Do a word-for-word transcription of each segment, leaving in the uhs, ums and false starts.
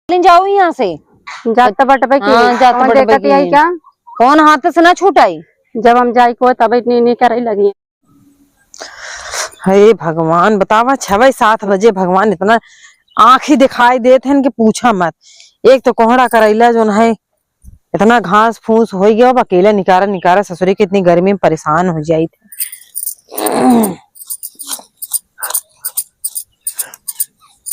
लेन जाओ यहाँ से। जात बटबे की। हाँ, जात कौन बटबे देखत की। आई क्या? कौन हाथ से ना छूटाई? जब हम जाई को तब इतनी नहीं करे लगी। हे भगवान, बतावा, छवे सात बजे भगवान इतना आँखी दिखाई देत हन कि पूछा मत। एक तो कोहड़ा करैला जोन है, इतना घास फूस हो गया, अब अकेले निकारा निकारा ससुरी के इतनी गर्मी में परेशान हो जाई थे।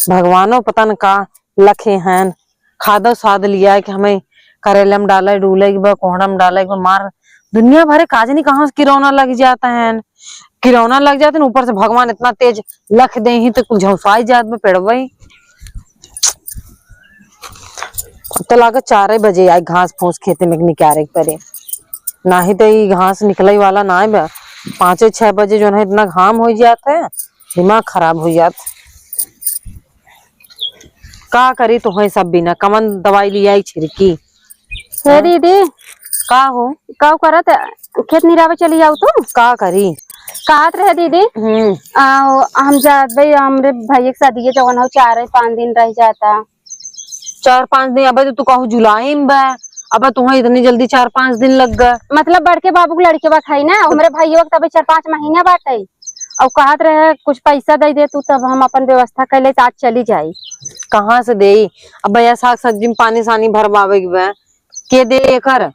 भगवानो पता न का लखे हैं, खादो साद लिया है कि हमें करेला में डाले डूले के बा, कोहड़ा में डाले के बा, मार दुनिया भरे काजनी कहाँ से किरौना लग जाता है, किरौना लग जाते हैं। ऊपर से भगवान इतना तेज लख दे ही तो कुल झौंसाई जात में पेड़वई। अब तो लागे चार बजे आए घास फूस खेते में निकारे के पड़े, नाही तो ये घास निकले वाला ना है बा। पाँचे छह बजे जो है इतना घाम हो जाता है, दिमाग खराब हो जाता। का करी तो है सब बिना कमन दवाई लिया ही छिड़की। हे हाँ? दीदी, का हो? का करत? खेत निरावे चली जाऊ तू? का करी? कहत रहे दीदी, हम्म। आ, हम जात भाई, हमरे भैया के शादी है, जवन हो चार है, पाँच दिन रह जाता। चार पाँच दिन? अबे तो तू कहू जुलाई में बा, अब तुम्हें इतनी जल्दी चार पाँच दिन लग गए? मतलब बड़के बाबू के लड़के बा खाई ना, हमरे भैया के तबे चार पाँच महीना बाटे। और कहत रहे कुछ पैसा दे दे तू, तब हम अपन व्यवस्था कर ले, आज चली जाई। कहाँ से देई? अब भैया साग सब्जी में पानी सानी भरवावे के बा, के दे एकर?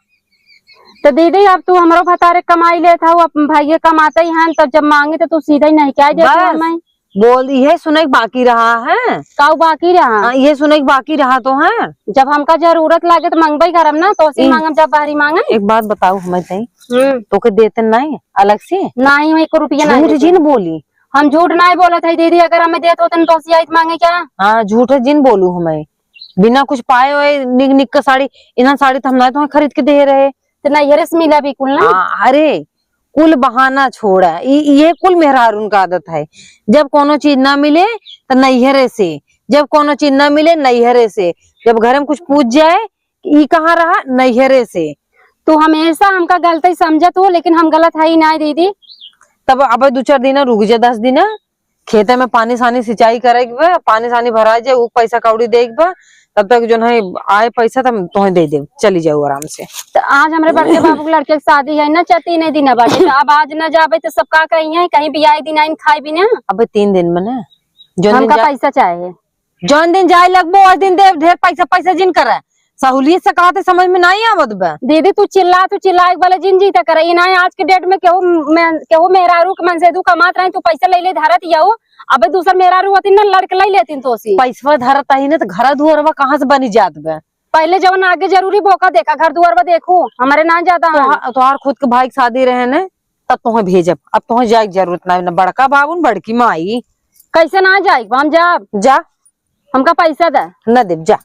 तो दीदी अब तू हमरो भतारे कमाई लेत हऊ, अब भैया कमाते ही हैं, तब जब मांगे तो तू सीधा ही नहीं क्या देती बस। हमें। बोल, इहे सुने के बाकी रहा है। काऊ बाकी रहा? हाँ, इहे सुने के बाकी रहा तो है। जब हमका जरूरत लागे तो मंगबे करम ना, तो से ई मांगम जब बाहरी मांगे। एक बात बताऊ हमें तई, हम्म। तोके देते नहीं अलग से? नहीं, हम एक रुपया नहीं झूठ देते। जिन बोली। हम झूठ नहीं बोलत है दीदी, अगर हमें देत होतन तो से आइत मांगे क्या? हाँ, झूठ जिन बोलू हमें, बिना कुछ पाए हुए निक निक का साड़ी, इन्हन साड़ी तो हम ना तुम्हें खरीद के दे रहे। तो नैहरे से मिला भी कुल ना? हाँ, अरे कुल बहाना छोड़ा, इ-, ये कुल मेहरारून का आदत है। जब कोनो चीज ना मिले तो नैहरे से, जब कोनो चीज ना मिले नैहरे से, जब घर में कुछ पूछ जाए, "ई कहाँ रहा?" नैहरे से। तू हमेशा हमका गलत ही समझत हो, लेकिन हम गलत है ही ना दीदी। तब अब दो चार दिन रुक जा, दस दिन खेते में पानी सानी सिंचाई करे के बा, पानी सानी भरा जाए, उ पैसा कौड़ी दे के बा, तब तक जोन है आए पैसा तब तोहे दे देब, चली जाऊ आराम से। तो आज हमरे बड़के बाबू के लड़के के शादी है ना, चार तीन दिन बाटे, तो अब आज ना जाबे तो सब का कही है, कहीं बियाह दिन आइन खाए भी ना। अब तीन दिन में ना, जोन दिन हमका जा-, पैसा चाहे। जौन दिन जाए लगबो, ओस दिन देब, ढेर पैसा, पैसा जिन करे। सहूलियत से कहते समझ में नाहीं आवत बा। दीदी, तू चिल्ला, तू चिल्लाए वाला जिन जीता करे। ई नाहीं आज के date में केहू में, केहू मेहरारू के मन से दू कमात रही, तू पैसा ले ले धरत यहू। अबे दूसर मेहरारू होती ना, लड़के ले लेती तो सी। पैसवा धरत ही ना, तो घर दुआरवा कहाँ से बनी जात बा? पहले जवन आगे जरूरी बोका देखा, घर दुआरवा देखू, हमारे ना ज्यादा है। तोहा-, तोहार खुद के भाई के शादी रहे ने, तब तोहे भेजब। अब तोहे जाए के जरूरत ना, ना बड़का बाबू, ना बड़की माई। कैसे ना जाए, हम जाब। जा। हमका पैसा दे। ना देब, जा।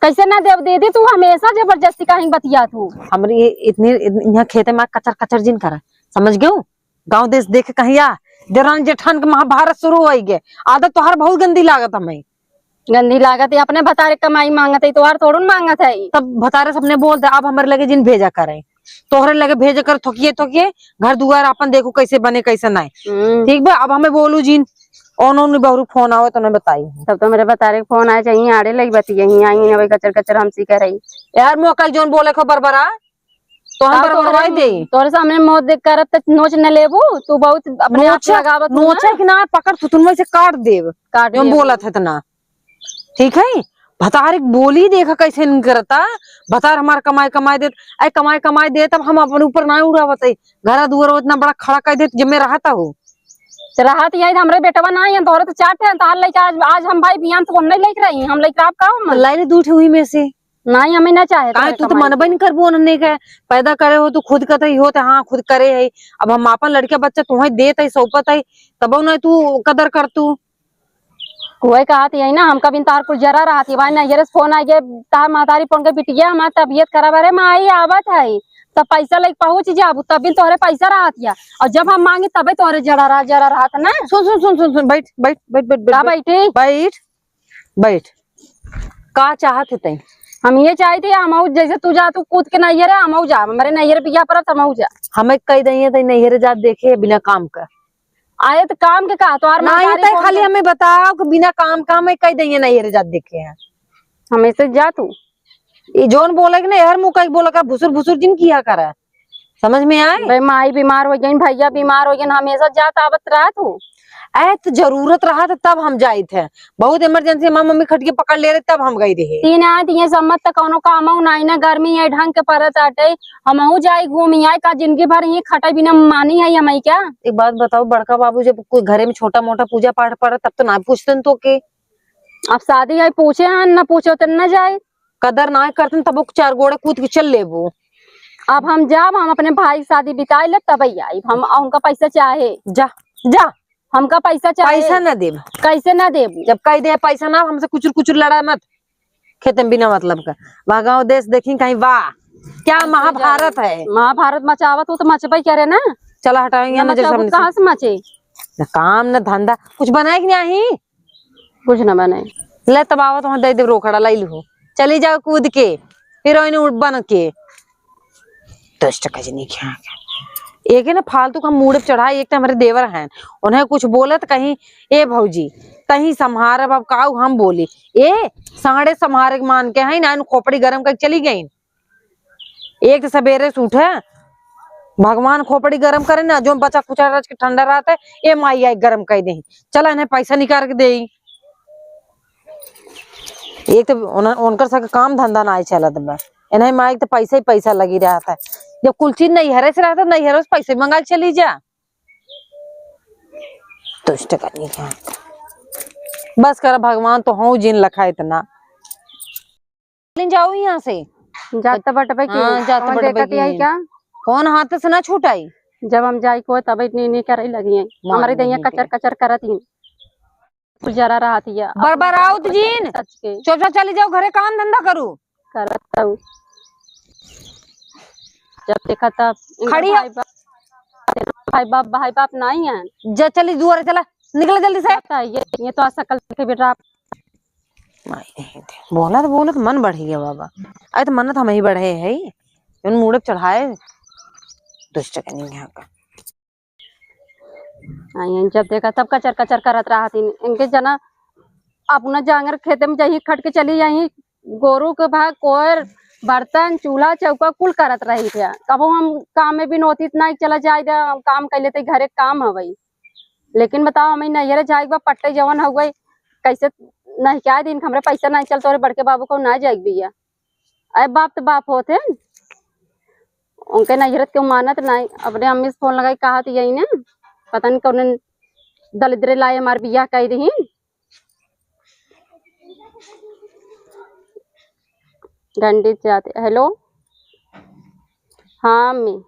कैसे ना देब दीदी, तू हमेशा जबरदस्ती काहे बतियात हू? हमरी इतनी, इतनी, यहाँ खेते में कचर कचर जिन करा, समझ गयो? गाँव देश देख के कहीं आ, देरान जेठान के महाभारत शुरू होइ गए। आदत तोहार बहुत गंदी लागत हमें। गंदी लागत है, अपने भतारे कमाई मांगत है, तोहार थोड़ू न मांगत है। तब भतारे से अपने बोल दे, अब हमरे लगे जिन भेजा करे, तोहरे लगे भेजे कर थोकिए थोकिए, घर दुआर अपन देखू कैसे बने कैसे नाई। हम्म। ठीक बा, अब हमें बोलू जिन, ओन ओन बहुरू फोन आवत, उन्हें बताई। तब तो मेरे भतारे के फोन आए चाहिए, आड़े लगी बतिये ही आई, अबे कचर कचर हमसी कर रही। यार मोकल जोन बोले खो बरबरा, तो हम का बरबरवाई तोरे, दे। तोरे सामने मौत देख करत त नोच न लेबू, तू बहुत अपने आप नोचे, लगावत हूँ ना। नोचे कि ना पकड़ थुथुन में से काट देब। काट जोन देबू। बोलत है इतना। ठीक है, भतार एक बोली देखा कैसे निकरता। भतार हमार कमाई कमाई देत, ऐ कमाई कमाई देत, अब हम अपने ऊपर ना उड़ावत है। घर दुआर इतना बड़ा खड़ा कर देत, जब मैं रहता हो। तो रहत यही हमरे बेटवा ना है, तोहरे तो चार ठे हैं, तोहर लइका आज, आज हम भाई बिहान तो हम नहीं लेके रही, हम लेके आप का तो हम? लाई ले दू ठे हुई में से। नहीं, हमें ना चाहे काहे तोहरे तू तो कमाई मनबे के। नहीं करबो उन्होंने के, पैदा करे हो तू खुद का तो ही होते, हाँ खुद करे है। अब हम अपन लड़का बच्चा तुम्हें देत है, सौंपत है, तबो नहीं तू कदर कर तू। वही कहत यही ना, हमका बिन तार कुल जरा रहत है। भाई नैहरे से फोन आ गया, तार महतारी फोन के बिटिया हमार तबियत खराब है, अरे माई आवत है, तब पैसा लेके पहुंच जाबू, तब बिन तोहरे पैसा रहत या, और जब हम मांगे तबे तोहरे जरा रह, जरा रहत ना। सुन, सुन, सुन, सुन, सुन, बैठ, बैठ, बैठ, बैठ, का बैठ, बैठी? बैठ, बैठ। का चाहत है तैं? हम ये चाहते हैं, हम जैसे तू जा, तू कूद के नैहरे, हम जा, हमारे नैहरे बिया परत, हम जा। हमें कह दइए तैं नैहरे जात देखे बिना काम का। आए तो काम के का, तोहार नहीं, महतारी तैं कौन खाली के? हमें बताओ कि बिना काम का हमें कह दइए नैहरे जात देखे हैं। हमेशा जा तू। ई जौन बोले के ना, हर मुँह का बोला का, भुसुर भुसुर जिन किया करे। समझ में आए? बे, माई बीमार हो गई, भैया बीमार हो गए, हमेशा जात आवत रहत हो। अरे, तो जरूरत रहा तो तब हम जाइत है, बहुत emergency, हमार मम्मी खटिया पकड़ ले रहे, तब हम गई रहे। तीन आए तो ये सम्मत तो कौनो काम हो नाई ना, गर्मी है ढंग के परत आटे, हमहू जाई घूमी आई, का जिंदगी भर ये खटे बिना मानी है हमई क्या? एक बात बताओ, बड़का बाबू जब कोई घरे में छोटा मोटा पूजा पाठ पड़त, तब तो ना पूछतन तो के? अब शादी है, पूछे हैं, ना पूछो तो ना जाए। कदर ना करतन, तब वो चार गोड़े कूद के चल लेबू। अब हम जाब, हम अपने भाई के शादी बिताई ले, तब आई हम, उनका पैसा चाहे। जा, जा। हमका पैसा चाहे। पैसा ना देब। कैसे ना देबू? जब कह दे पैसा ना, हमसे कुचुर कुचुर लड़ा मत। खेते में बिना मतलब का। वहाँ गाँव देश देखी कहीं, वाह, क्या महाभारत है। महाभारत मचावत हो तो मचबे करे ना। चला हटाओ, यहाँ ना नजर मचावत सामने से। कहाँ से मचे? ना काम, ना धंधा, कुछ बनाए कि नहीं? कुछ ना बनाए। ले तब आवत वहाँ दे दे रोकड़ा, लाई लू। चली जाओ कूद के, हीरोइन उड़ बन के। दुष्ट कजनी क्या। एक है ना फालतू का मूड पे चढ़ा, एक तो हमारे देवर हैं, उन्हें कुछ बोलत कहीं, "ए भौजी, तहीं संभारब, अब काऊ हम बोली।" ए, साढ़े संभारे के मान के है ना, खोपड़ी गरम करके चली गई। एक तो सबेरे से उठे, भगवान खोपड़ी गरम करे ना, जो बचा कुचा रच के ठंडा रहता है, ए माई आई गरम कर दे, चला इन्हें पैसा निकाल के दे। एक तो उन-, उनकर सब काम धंधा ना चलत बा, इन्हें माई तो पैसा ही पैसा लगी रहता है। जब कुल चीज नैहरे से रहता, नैहरे से पैसे मंगा के चली जा। दुष्ट कहीं का। बस कर भगवान, तो हूँ जिन लखा इतना। लेकिन जाओ यहाँ से। जात बटबे की। हाँ, जात कौन बटबे देखत की। आई क्या? कौन हाथ से ना छूटाई? जब हम जाई को तब इतनी नहीं करे लगी हैं। मान हमारे दहिया नहीं कचर के। कचर करत ही। कुल जरा रहत ही है। बरबराउत जीन। सच के। चुपचाप चली जाओ घरे, काम धंधा करू। करत हूँ। जब देखा तब इनका खड़ी हो। भाई बाप, भाई बाप, भाई बाप नहीं है। जा चली दुआरे चला, निकल जल्दी से। पता है, ये, ये तो आज सकल के बेटा आप माई नहीं दे। बोलत, बोलत मन बढ़ गया बाबा। अरे तो मन तो हम ही बढ़े है, जौन मूड़े पे चढ़ाए, दुष्ट के नहीं यहाँ का। आई हैं, जब देखा तब कचर कचर करत रहत इन। इनके जना अपना जांगर खेते में जाई, खट के चली आई, गोरू के भाग कोयर, बर्तन, चूल्हा, चौका कुल करत रही थे। कबो हम काम में भी नोती ना चला जाए दे, हम काम कर लेते, घरे काम हवई। लेकिन बताओ, हमें नैहरे जाए के बा, पट्टे जवन हो गई, कैसे नहीं क्या दिन हमरे पैसा नहीं चल, तोरे बड़के बाबू को ना जाए के बिया। अरे बाप तो बाप होत है, उनके नैहरत के मानत नहीं। अपने अम्मी से फोन लगाई, कहा तो यही ने, पता नहीं कौन दलिद्रे लाए हमार बियाह कह दही। डंडी जाते, हेलो, हाँ अम्मी,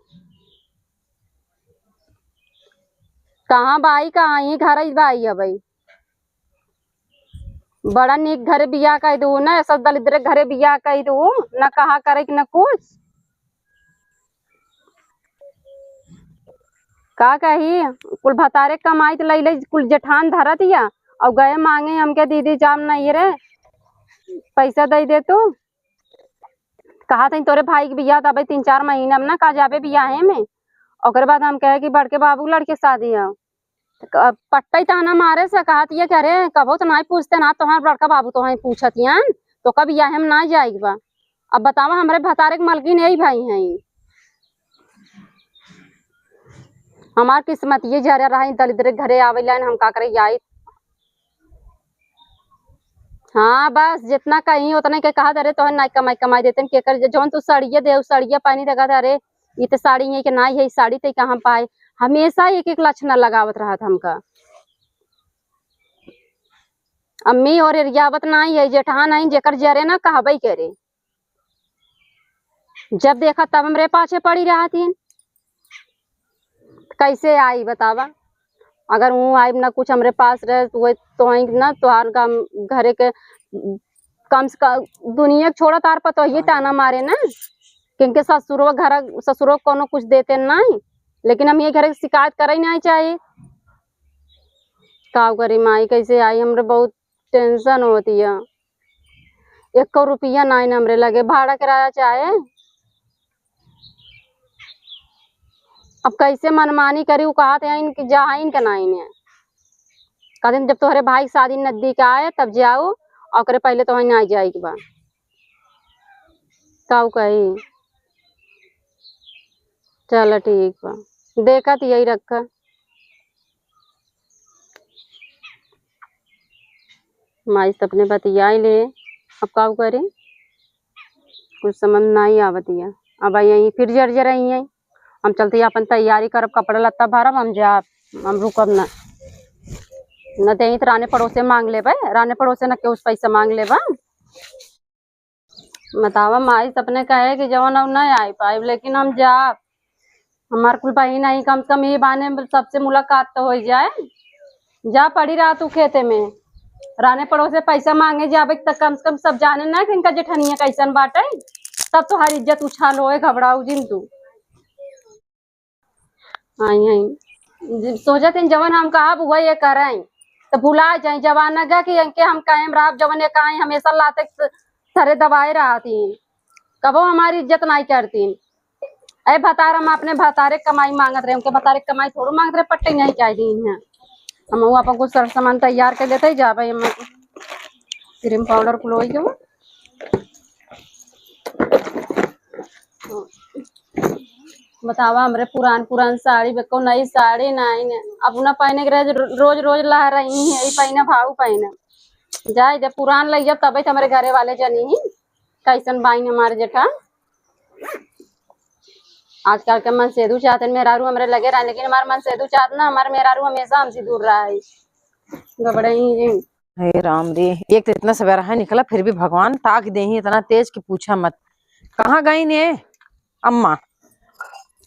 कहाँ बाई, कहाँ ही घर ही बाई है भाई। बड़ा नीक घरे बियाह कइ दू ना, ऐसा दलिद्रे घरे बियाह कइ दू ना, कहा करे कि ना कुछ। का कही, कुल भतारे कमाई त लइले, कुल जेठान धरत हिया, अउ गए मांगे हमके, "दीदी जाम नहीं रे, पैसा दइ दे तू।" कहा था तोरे भाई के बियाह त अबे तीन चार महीना में ना, का जाबे बियाहे में। ओकरे बाद हम कहे कि बड़के बाबू लड़के शादी है, क-, पट्टा ही ताना मारे से कहत ये कि अरे कबो तो नाहीं पूछते ना, तोहार बड़का बाबू तोहइ पूछत यान, तो कब या हम ना जाइक बा। अब बतावा, हमरे भतारे के मलकिन यही भाई हैं, हमार किस्मत ये जरा रहा, दलिद्र घरे आवे लाइन, हम का करे आई। हाँ, बस जितना कहीं उतने के कहत, "अरे तोहर नाई कमाई, कमाई देते हैं, केकर जे-, जौन तू साड़िया दे, उ साड़िया पहनी," देखत, "अरे ई तो साड़ी है कि नाई है, ई साड़ी तो कहाँ पाए?" हमेशा एक एक लक्षण लगावत रहत हमका। अम्मी और एरियावत नाई है, जेठान है, जेकर जरे ना कहबे करे। जब देखा तब हमरे पाछे पड़ी रहत हीं। कैसे आई बतावा? अगर ऊ आइब ना कुछ हमरे पास रहे, तो वही तो आई ना, तोहार काम घरे के कम से कम दुनिया के छोड़ा, तार पर तो ये ताना मारे ना, क्योंकि ससुरो घर, ससुरो कोनो कुछ देते नहीं, लेकिन हम ये घरे के शिकायत करे नहीं चाहिए। का करी माई, कैसे आई? हमरे बहुत tension होती है। एको रुपया नाइन हमरे लगे, भाड़ा किराया चाहे। अब कैसे मनमानी करी, उ कहत हैं कि जा, इनके नाइन है। कहते हैं, "जब तोहरे भाई के शादी नजदीक आए, तब जाओ, ओकरे पहिले तो वहीं ना जाए के बा। काऊ कही? चला ठीक बा, देखत यही रखा। माई से अपने बतियाई ले, अब काऊ करी, कुछ समझ नहीं आवत या। अब यहीं फिर जर जर आई हैं, हम चलते ही अपन तैयारी करब, कपड़ा लत्ता भरब, हम जाब, हम रुकब ना। न देही तो राने पड़ोसे मांग लेबे, राने पड़ोसे न केहू से पैसा मांग लेबा। बतावा, माई से अपने कहे कि जवन हम नहीं आई पाइब, लेकिन हम जाब। हमार कुल बहिन आई, कम से कम ये बहाने सबसे मुलाकात तो हो जाए। जा पड़ी रहा तू खेते में, राने पड़ोसे पैसा मांगे जाबे त कम से कम सब जाने ना कि इनका जेठनिया कैसन बाटे, तब तोहार इज्जत उछाल होए, घबराऊ जिन तू। आई, आई। सोचत हन जवन हम कहब वही ये करई, त भुला जाई जमाना का कि इनके हम कायम रहब, जवन ये कहाई हमेशा लाते स-, सरे दबाए रहती। कबो हमारी इज्जत नहीं करती। ए भतार, हम अपने भतारे क कमाई मांगत रहे, उनके भतारे क कमाई थोड़ो मांगत रहे, पट्टे नहीं कह दी हैं। हम वो अपन कुछ सर सामान तैयार कर लेते ही जाबे, हम क्रीम पाउडर कुल होई गयो। बतावा, हमरे पुरान पुरान साड़ी बेको, नई साड़ी नाई ने, अब ना पहने के रहे, रो-, रोज रोज लहराई है, ई पहने, भाऊ पहने। जाए जब पुरान लइया, तबे तो हमरे घरे वाले जनी ही कैसन बाइन हमारे जेठा। आजकल के मनसेदू चाहते मेहरारू हमरे लगे रहे, लेकिन हमारे मनसेदू चाहत ना, हमारे मेहरारू हमेशा हमसे दूर रहा है। गबड़े ही जी। हे राम रे, एक तो इतना सवेरा है निकला, फिर भी भगवान ताक दे ही इतना तेज कि पूछा मत। कहाँ गई ने अम्मा?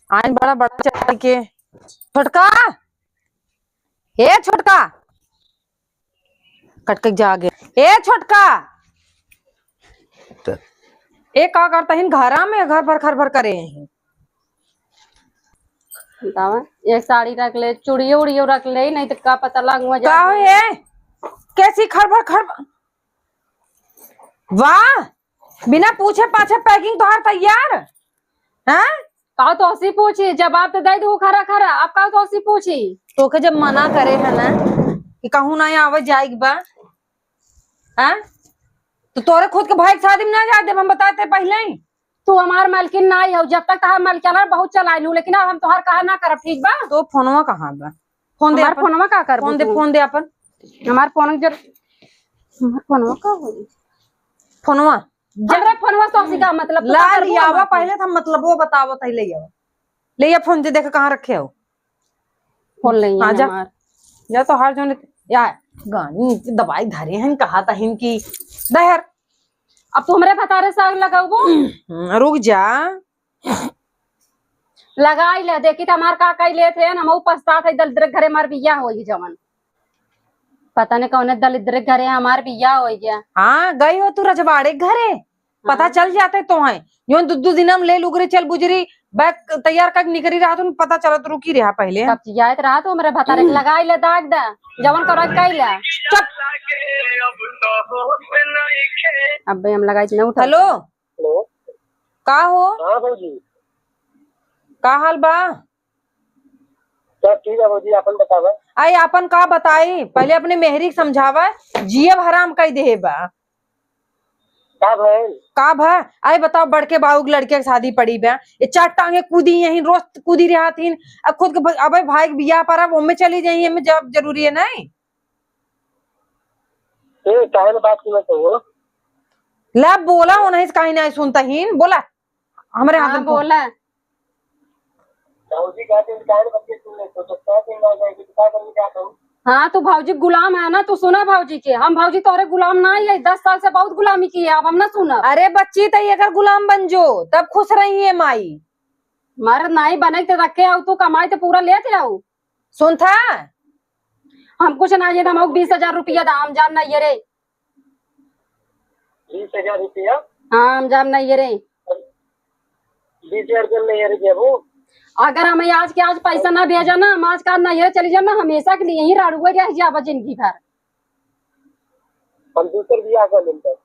आइन बड़ा बड़ा चल के। छोटका, हे छोटका, कट के जा गए। ए छोटका, ए का करता हिन घरा में, घर भर घर भर करे हैं। बतावा, एक साड़ी रख ले, चूड़ियो उड़ियो रख ले, नहीं तो का पता लगुआ का हो जाए। ये? कैसी खरभर खरभर? वाह, बिना पूछे पाछे packing तोहार तैयार, हैं? का तोसी पूछी, जवाब तो दे दू खरा खरा, अब का तोसी पूछी? तोके जब मना करे है ना कि कहूँ ना आवे जाए के बा, हैं? तो तोरे खुद के भाई के शादी में ना जाए देब, हम बताते पहले ही। तू हमार मलकिन ना हो, जब तक तहार मलकिन बहुत चलाइलू, लेकिन अब हम तोहार कहा ना करब, ठीक बा? तो फोनवा कहाँ बा? फोन दे हमार अपन। फोनवा का करबू फोन दे, तू? फोन दे अपन। हमार फोन जर-, हमार फोनवा का होई? फोनवा। जा। हमरा फोनवा से तोसी का मतलब? तू ला का करबू लियावा हमार फोन? पहले तो हम मतलब वो बतावत है, ले आवा। ले आ फोन दे, देख कहाँ रखे हो। फोन ले हाँ, जा। हमार। जा तोहार जौन या गानी दवाई धरे हैं, कहा तहिन की दहर। अब तू हमरे भतारे से आग लगाउबो? हम्म, रुक जा। लगाई ले, देखी त हमार का कई लेत है, हम पछतात है, दलिद्र घरे हमार बियाह होई जवन। पता नहीं कौने दलिद्र घरे हमार बियाह होई गया। हाँ, गई हो तू रजवाड़े घरे, पता हाँ। चल जाते तो हैं। यो दू दू दिन हम ले लुगरे चल बुजरी, बैग तैयार कर निकरी रहा, तुम पता चलत रुकी रहा पहले। सब चीज आयत रहा, तू हमरे भतारे के लगाई ले, दाग दे, जवन करो कई ले। चुप। अबे हम लगाई नहीं उठा। हेलो। हेलो। का हो? हाँ भौजी। का हाल बा? सब ठीक है भौजी, आपन बतावा। आई आपन का बताई, पहले अपने मेहरी के समझावा, जियब हराम कई देहे बा। का भइल? का भा? आई बताओ, बड़के बाऊ के लड़के के शादी पड़ी बा, ये चार टांगे कूदी यहीं, रोज कूदी रहत हिन, अब खुद के भ-, अबे भाई के बियाह पर अब ओमे चली जाई, एमे जब जरूरी है नहीं। ए, काहे न बात सुनत हो? ला बोला, वो नहीं काहे नहीं सुनता हीन, बोला। हमरे हाथ हाँ, में फोन। बोला। भौजी कहते हैं, काहे न बतिया सुन ले, तो जब तय दिन ना जाएगी, तो क्या करेंगे, क्या करूँ? हाँ, तू भौजी गुलाम है ना, तू सुना भौजी के। हम भौजी तोहरे गुलाम ना है, दस साल से बहुत गुलामी की है, अब हम ना सुनब। अरे बच्ची, तई अगर गुलाम बन जो, तब खुश रही है माई। मर्द नहीं बने तो रखे आओ, तू कमाई तो पूरा लेते आओ। सुन था? हम कुछ ना, ये हम बीस हजार रुपया दा, हम जाब ना ये रे। बीस हजार रुपया? हाँ, हम जाब ना ये रे। बीस हजार रुपया ले ये रे जेबू। अगर हम आज के आज पैसा ना भेजा ना, हम आज का ना ये चली जाब ना, हमेशा के लिए यहीं राड़ुए रह जाब जिंदगी भर। हम दूसर बियाह कर लेंगे।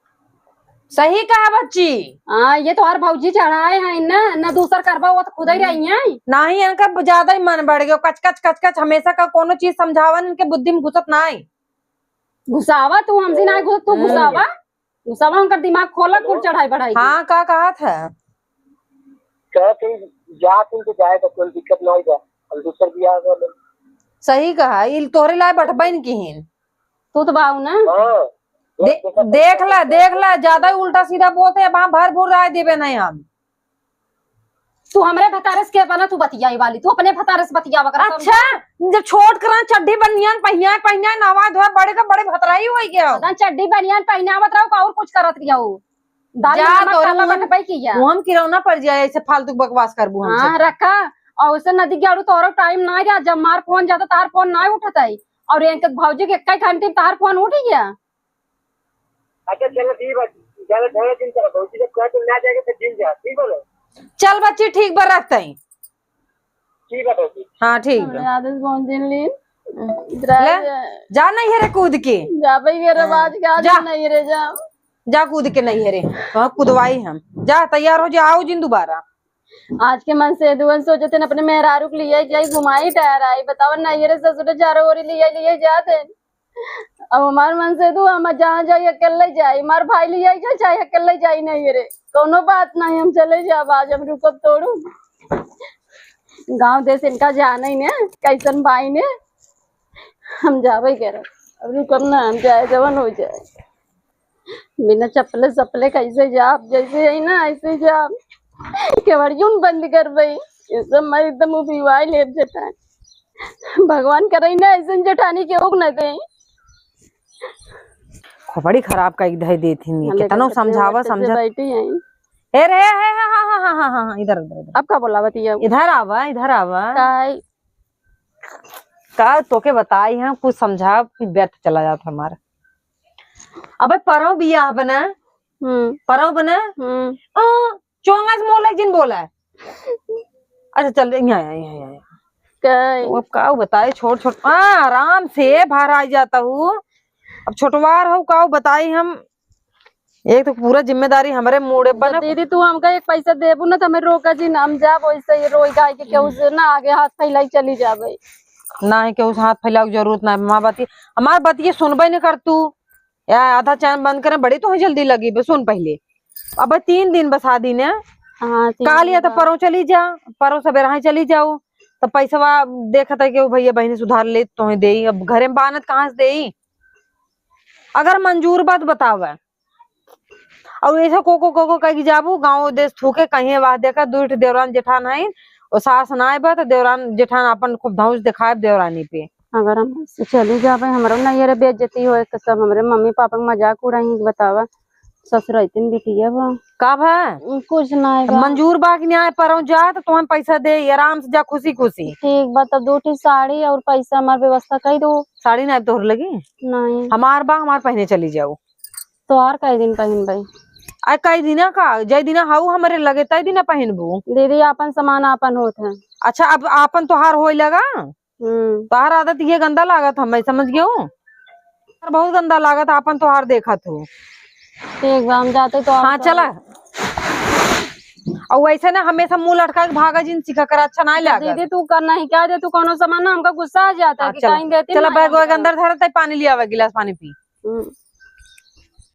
सही कहा बच्ची। हाँ, ये तो हर भौजी चढ़ाए हैं ना, ना दूसर करबा, वो तो खुद ही रही हैं। नहीं, इनका ज्यादा ही मन बढ़ गया, कच कच कच कच, हमेशा का कोनो चीज समझावन इनके बुद्धि में घुसत ना है। घुसावा तू, हमसे ना घुस, तू हम्म। घुसावा, घुसावा, उनकर दिमाग खोला, कुल चढ़ाई बढ़ाई के। हाँ, का कहत है? कहत है, जा तुम तो जाए तो कोई दिक्कत नहीं बा, हम दूसर बियाह कर ले। सही कहा, इल तोहरे लाए बैठबैन किहिन। तू तो बाऊ ना। हाँ। दे-, देख ला, देख ला, ज्यादा ही उल्टा सीधा बोलते हैं, वहाँ भर भूर राय देबे नहीं हम। तू हमरे भतारे से के बना, तू बतियाई वाली, तू अपने भतारे से बतियावा कर, समझा? अच्छा, जब छोट करा चड्ढी बनियान पहिना, पहिना, नवा धोए, बड़े का बड़े भतराई होई गया। पता चड्ढी बनियान पहिनावत रहो का और कुछ करत रहो? दारू जा नमक तोरे काला मुंह बटपई किया। मुंह में किरौना पड़ जाए, ऐसे फालतू बकवास करबू हमसे। हाँ, रखा। और उसे नदी गाड़ू तोरो टाइम ना जा, जब मार फोन जाता तार फोन ना उठत है। और एक भौजी के एक घंटे में तार फोन उठ गया। अच्छा, चलो ठीक बा, ज्यादा झगड़ा जिन करो, भौजी जब कहे तो ना जाएगा तो जिन जा, ठीक बोलो। चल बच्ची, ठीक बा, रखते हैं। ठीक बा भौजी। हाँ, ठीक बा। हमरे आदत बहुत दिन ली। ले, जा नैहरे कूद के। जा भाई, मेरा हाँ, बाज के आ जा। जा नैहरे जा। जा कूद के नैहरे, वहाँ कुदवाई हम। जा, तैयार हो जा, आओ जिन दोबारा। आज के मन से दुवन सोचते न अपने मेहरारू के लिए जाई, घुमाई टहराई। बताओ, नैहरे ससुरे चारों ओरी लिए, लिए जाते। अब हमार मन से तू हम जहाँ जाई अकेले जाई, हमार भाई ले आई जाए चाहे अकेले जाई, नहीं रे, कोनो बात नहीं, हम चले जाब आज, हम रुकब तोड़ू। गाँव देश इनका जाने ही ने, कैसन बाई ने, हम जाबे करब। अब रुकब ना, हम जाए जवन हो जाए। बिना चप्पले सप्पले कैसे जाब, जैसे है ना ऐसे जाब। केवड़ियों बंद करबे, ये सब मैं एकदम उबिवाई लेब जेठानी। भगवान करे ना ऐसन जेठानी केहू के ना दे। खोपड़ी खराब कई धई देत हिन, हम कितनो देखत समझावा, कैसे समझत। बैठी हैं। ए रे, हे, हे, हाँ, हाँ, इधर, इधर, इधर। अब का बोला बतिया? इधर आवा, इधर आवा। काई? का तोके बताई हम, कुछ समझा, कुछ व्यर्थ चला जात हमारा। अबे परौं बियाह बना, हम्म। परौं बना। हम्म। आ, चोंगा से मोले जिन बोला है। अच्छा, चल, यहाँ, यहाँ, यहाँ, यहाँ। काई? वो अब का बताई, छोट, छोट, हाँ, आराम से बाहर आ जाता हूँ। अब छोटवार हो, का बताई हम, एक तो पूरा जिम्मेदारी हमरे मूड़े पर तो ना। दीदी, तू हमका एक पैसा देबू ना, तो हमें रोका जी ना, हम जाब वैसे ही रोई गाय के, केहू से ना आगे हाथ फैलाई चली जाबे। ना है, केहू से हाथ फैलावे के जरूरत ना है, हमार बतिया, हमार बतिया सुनबे न कर तू। या आधा चैन बंद करे, बड़ी तोहे जल्दी लगी बे, सुन पहिले। अब तीन दिन बा शादी ने। हाँ, तीन काल दिन या तो बा। परौं चली जा, परौं सबेरहा चली जाऊ, तो पैसवा देखत है कि वो भैया बहिनी सुधार ले तोहे देई, अब घरे में बानत कहाँ से देई? अगर मंजूर बा त बतावे। और ऐसे को, को, को, को कह के जाबू, गाँव देश थूके, कहीं वाह देखा, दुई ठे देवरान जेठान हईन, और सास नाय बा, तो देवरान जेठान आपन खूब धौंस देखाए देवरानी पे। अगर हम से चली जाबे, हमरो नैहरे बेइज्जती होए, तो सब हमरे मम्मी पापा के मजाक उड़ाई, बतावा, ससुरैतिन बिटिया बा। का भा? कुछ नाय बा। मंजूर बा कि नाय, परौं जा, तो तुम्हें पैसा दे, आराम से जा, खुशी खुशी। ठीक बा, तब दो ठे साड़ी और पैसा हमार व्यवस्था कर दो। साड़ी नाय तोहर लगी? नहीं। हमार बा, हमार पहने चली जाऊ। तोहार कई दिन पहिनबे? आ, कई दिना का, जय दिना हाउ हमरे लगे, तय दिना पहिनबू। दीदी, आपन सामान आपन होत है। अच्छा, अब आपन तोहार होए लगा? हम्म। तोहार आदत ये गंदा लागत हमें, समझ गयो? बहुत गंदा लागत, आपन तोहार देखत हो। ठीक बा, हम जाते तो हाँ, चला। और वैसे ना हमेशा मुंह लटका के भागा जिन सीखा कर, अच्छा नहीं लागत। दीदी, तू कर नहीं क्या दे, तू कोनो सामान ना हमका गुस्सा आ जाता हाँ, कि चला। कहीं देती चला, नहीं बैग वैग अंदर धरत है, पानी लियावा, गिलास पानी पी। हम्म।